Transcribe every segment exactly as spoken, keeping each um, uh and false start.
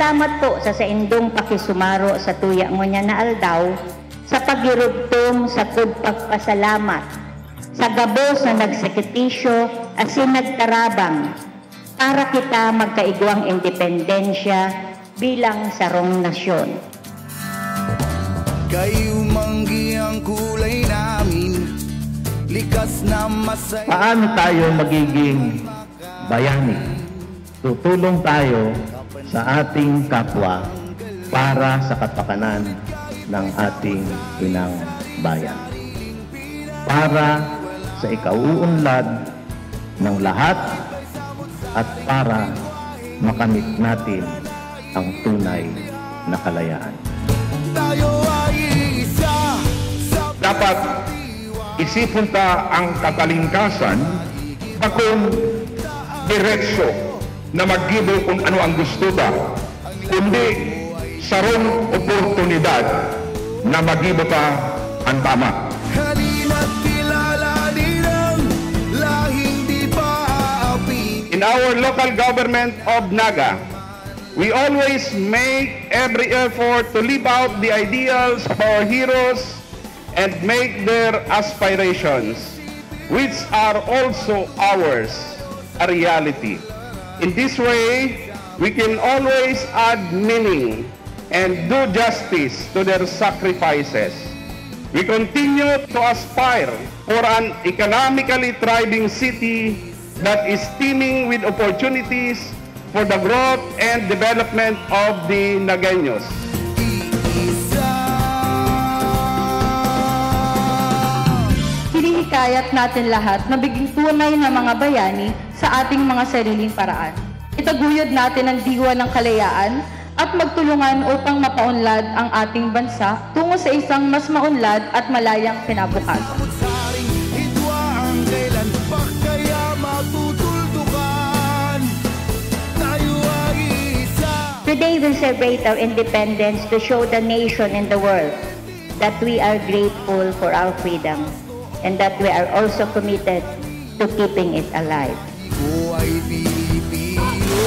Salamat po sa saindong pakisumaro sa tuya ngunyan na aldaw sa pagirugtong sa pagpagpasalamat sa gabos na nagsakripisyo asin nagtarabang para kita magkaigwang independensya bilang sarong nasyon. Kayo manggi ang kulay namin, likas na masaya. Paano tayo magiging bayani? Tutulong tayo sa ating kapwa para sa kapakanan ng ating inang bayan. Para sa ikauunlad ng lahat at para makamit natin ang tunay na kalayaan. Tayo ay isa sa Dapat isipon ta ang katalingkasan, bakong diretso na maggibo kun ano ang gusto ta, kundi sarong oportunidad na maggibo ta an tama. Halina't kilalanin ang lahing di pa aapi. In our local government of Naga, we always make every effort to live out the ideals of our heroes and make their aspirations, which are also ours, a reality. In this way, we can always add meaning and do justice to their sacrifices. We continue to aspire for an economically thriving city that is teeming with opportunities for the growth and development of the Nagueños. Iisa. Hinihikayat natin lahat na maging tunay na mga bayani sa ating mga sariling paraan. Itaguyod natin ang diwa ng kalayaan at magtulungan upang mapaunlad ang ating bansa tungo sa isang mas maunlad at malayang kinabukasan. Sabot-saring hitwa ang kailan pa kaya matutuldukan. Tayo ay isa. Today we celebrate our independence to show the nation and the world that we are grateful for our freedom and that we are also committed to keeping it alive. Ikaw ay Pilipino.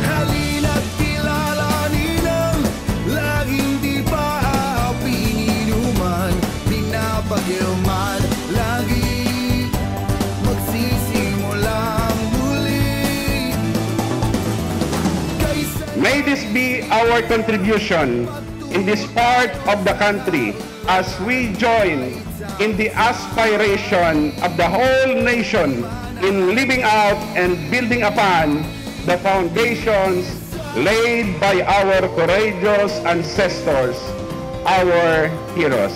Halina't kilalanin ang laging di pa aapininuman, pinapagilman, lagi magsisimulang muli. Kaysa May this be our contribution in this part of the country as we join in the aspiration of the whole nation in living out and building upon the foundations laid by our courageous ancestors, our heroes.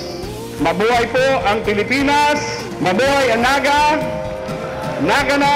Mabuhay po ang Pilipinas! Mabuhay ang Naga! Naga na!